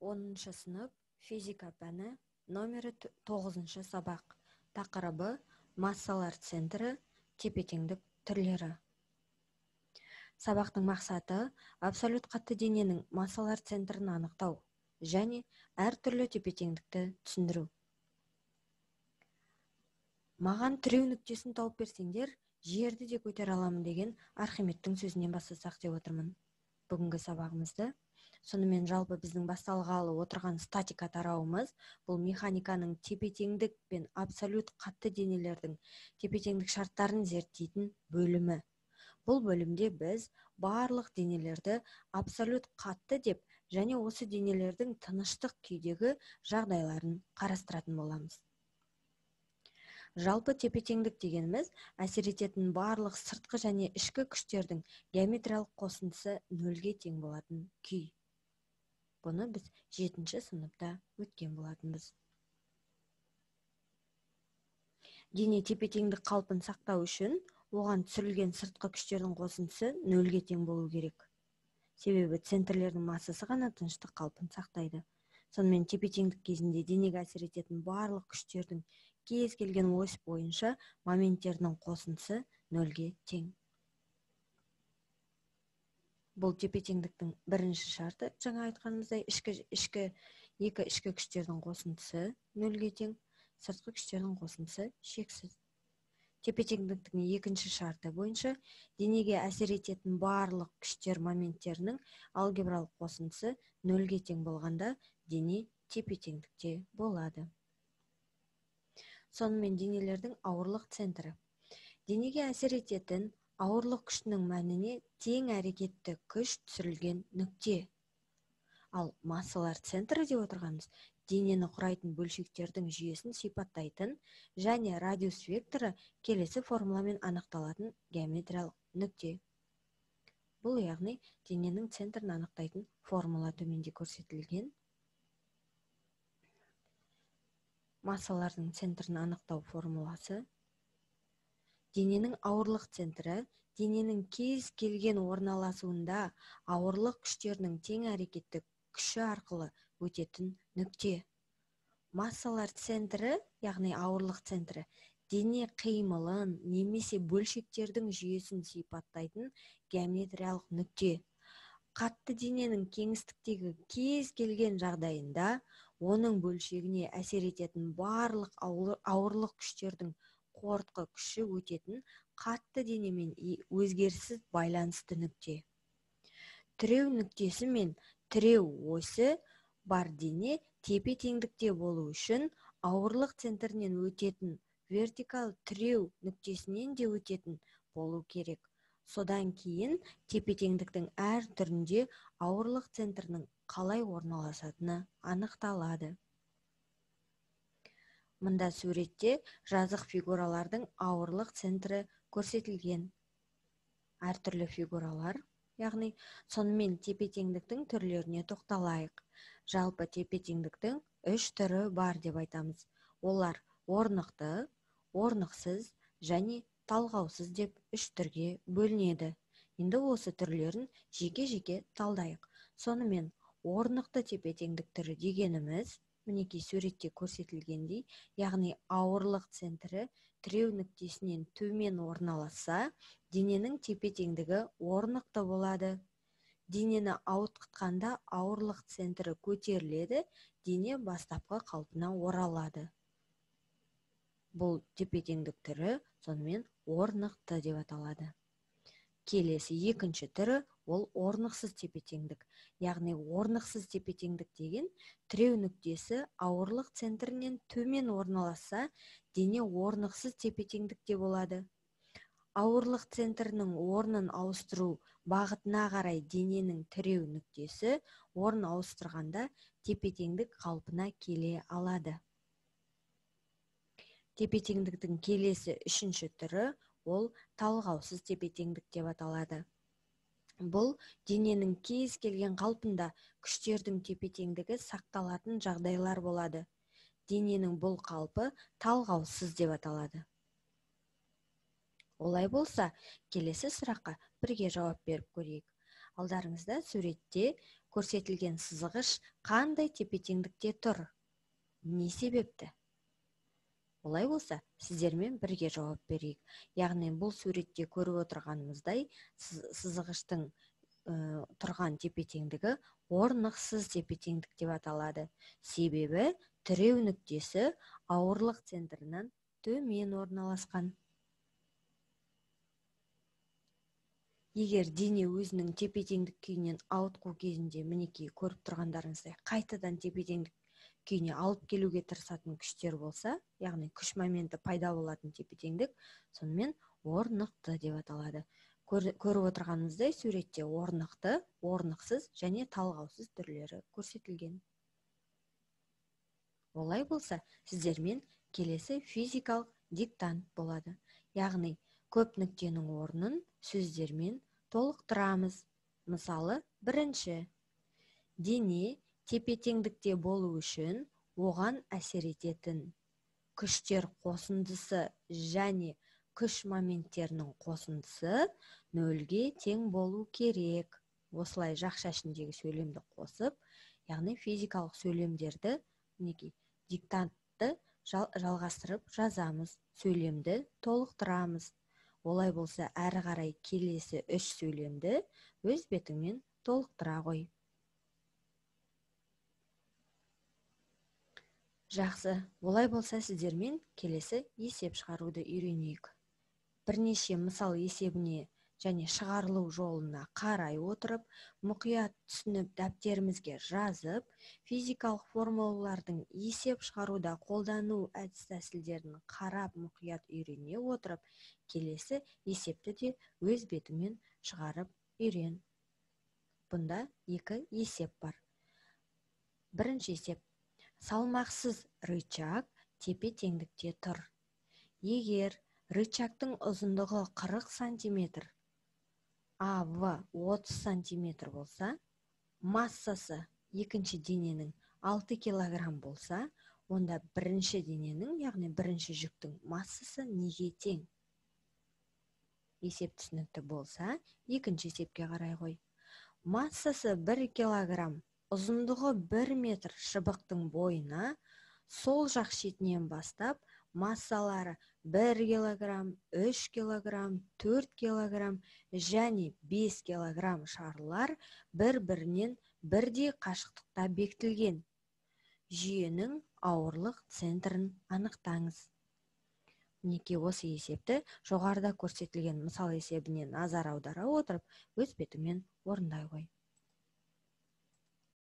10 сынып физика пәні номері 9 сабақ. Тақырыбы массалар центрі, тепе-теңдік түрлері. Сабақтың мақсаты абсолют қатты дененің массалар центрін анықтау және әртүрлі тепе-теңдікті түсіндіру. Маған тіреу нүктесін тауып берсеңдер, жерді де көтере аламын деген Архимедтің сөзінен бастасақ деп отырмын бүгінгі сабағымызды. Сонымен жалпы біздің басталғалы отырған статика тарауымыз бұл механиканың тепе-теңдік пен абсолют қатты денелердің тепе-теңдік шарттарын зерттейтін бөлімі. Бұл бөлімде біз барлық денелерді абсолют қатты деп және осы денелердің тыныштық күйдегі жағдайларын қарастыратын боламыз. Жалпы тепе-теңдік дегеніміз әсер ететін барлық сыртқы және ішкі күштердің геометриялық қосындысы нөлге тең болатын күй. Бұны біз 7 сыныпта өткен болатынбыз. Дене тепе-теңдік қалпын сақтау үшін оған түсірілген сыртқы күштердің қосындысы нөлге тең болу керек. Себебі центрлердің массасы ғана тыныштық қалпын сақтайды. Сонымен тепе-теңдік кезінде денеге әсер ететін барлық күштердің кез келген ось бойынша моменттерінің қосындысы нөлге тең. Бұл тепе-теңдіктің бірінші шарты, жаңа айтқанымыздай, екі ішкі күштердің қосындысы нөлге тең, сыртқы күштердің қосындысы шексіз. Тепе-теңдіктің екінші шарты бойынша денеге әсер ететін барлық күштер моменттерінің алгебралық қосындысы нөлге тең болғанда дене тепе-теңдікте болады. Сонымен денелердің ауырлық центрі. Денеге әсер ететін ауырлық күшінің мәніне тең әрекетті күш түсірілген нүкте. Ал массалар центрі деп отырғанымыз денені құрайтын бөлшектердің жүйесін сипаттайтын және радиус векторы келесі формуламен анықталатын геометриялық нүкте. Бұл яғни дененің центрін анықтайтын формула төменде көрсетілген. Массалардың центрін анықтау формуласы. Дененің ауырлық центрі дененің кез келген орналасуында ауырлық күштерінің тең әрекетті күші арқылы өтетін нүкте. Массалар центрі, яғни ауырлық центрі, дене қимылын немесе бөлшектердің жүйесін сипаттайтын геометриялық нүкте. Қатты дененің кеңістіктегі кез келген жағдайында оның бөлшегіне әсер ететін барлық ауырлық күштердің қорытқы күші өтетін қатты денемен өзгеріссіз байланысты нүкте. Тіреу нүктесі мен тіреу осі бар дене тепе-теңдікте болу үшін ауырлық центрінен өтетін вертикал тіреу нүктесінен де өтетін болу керек. Содан кейін тепе-теңдіктің әр түрінде ауырлық центрінің қалай орналасатыны анықталады. Мында суретте жазық фигуралардың ауырлық центрі көрсетілген. Әртүрлі фигуралар, яғни сонымен тепе-теңдіктің түрлеріне тоқталайық. Жалпы тепе-теңдіктің 3 түрі бар деп айтамыз. Олар орнықты, орнықсыз және талғаусыз деп 3 түрге бөлінеді. Енді осы түрлерін жеке-жеке талдайық. Сонымен орнықты тепе-теңдік түрі дегеніміз мінекей суретте көрсетілгендей, яғни ауырлық центрі тіреу нүктесінен төмен орналасса, дененің тепе-теңдігі орнықты болады. Денені ауытқытқанда ауырлық центрі көтеріледі, дене бастапқы қалпына оралады. Бұл тепе-теңдік түрі сонымен орнықты деп аталады. Келесі екінші түрі ол орнықсыз тепе-теңдік. Яғни орнықсыз тепе-теңдік деген тіреу нүктесі ауырлық центрінен төмен орналасса, дене орнықсыз тепе-теңдікте болады. Ауырлық центрінің орнын ауыстыру бағытына қарай дененің тіреу нүктесі орын ауыстырғанда тепе-теңдік қалпына келе алады. Тепе-теңдіктің келесі үшінші түрі ол талғаусыз тепе-теңдік деп аталады. Бұл дененің кез келген қалпында күштердің тепе-теңдігі сақталатын жағдайлар болады. Дененің бұл қалпы талғаусыз деп аталады. Олай болса, келесі сұраққа бірге жауап беріп көрейік. Алдарыңызда суретте Көрсетілген сызғыш қандай тепе-теңдікте тұр? Не себепті? Олай болса, сіздермен бірге жауап берейік. Яғни бұл суретте көріп отырғанымыздай, сызғыштың тұрған тепе-теңдігі орнықсыз тепе-теңдік деп аталады. Себебі тіреу нүктесі ауырлық центрінен төмен орналасқан. Егер дене өзінің тепе-теңдік күйінен ауытқу кезінде, мінекей көріп тұрғандарыңыздай, қайтадан тепе-теңдік күйіне алып келуге тырысатын күштер болса, яғни күш моменті пайда болатын тепе-теңдік, сонымен орнықты деп аталады. Көріп отырғанымыздай, суретте орнықты, орнықсыз және талғаусыз түрлері көрсетілген. Олай болса, сіздермен келесі физикалық диктант болады. Яғни көп нүктенің орнын сөздермен толықтырамыз. Мысалы, бірінші. Дене тепе-теңдікте болу үшін оған әсер ететін күштер қосындысы және күш моменттерінің қосындысы нөлге тең болу керек. Осылай жақша ішіндегі сөйлемді қосып, яғни физикалық сөйлемдерді, мінекей, диктантты жалғастырып жазамыз, сөйлемді толықтырамыз. Олай болса, әрі қарай келесі үш сөйлемді өз бетіңмен толықтыра ғой. Жақсы, олай болса сіздермен келесі есеп шығаруды үйренейік. Бірнеше мысал есебіне және шығарылу жолына қарай отырып, мұқият түсініп дәптерімізге жазып, физикалық формулалардың есеп шығаруда қолдану әдіс-тәсілдерін қарап мұқият үйрене отырып, келесі есепті де өз бетіңмен шығарып үйрен. Бұнда екі есеп бар. Бірінші есеп. Салмақсыз рычаг тепе-теңдікте тұр. Егер рычагтың ұзындығы 40 сантиметр, АВ 30 сантиметр болса, массасы екінші дененің 6 килограмм болса, онда бірінші дененің, яғни бірінші жүктің массасы неге тең? Есеп түсінікті болса, екінші есепке қарай ғой. Массасы 1 килограмм, ұзындығы 1 метр шыбықтың бойына сол жақ шетінен бастап массалары 1 килограмм, 3 килограмм, 4 килограмм және 5 килограмм шарлар бір-бірінен бірдей қашықтықта бекітілген. Жүйенің ауырлық центрін анықтаңыз. Мінекей осы есепті жоғарыда көрсетілген мысал есебіне назар аудара отырып, өз бетіңмен орындай ғой.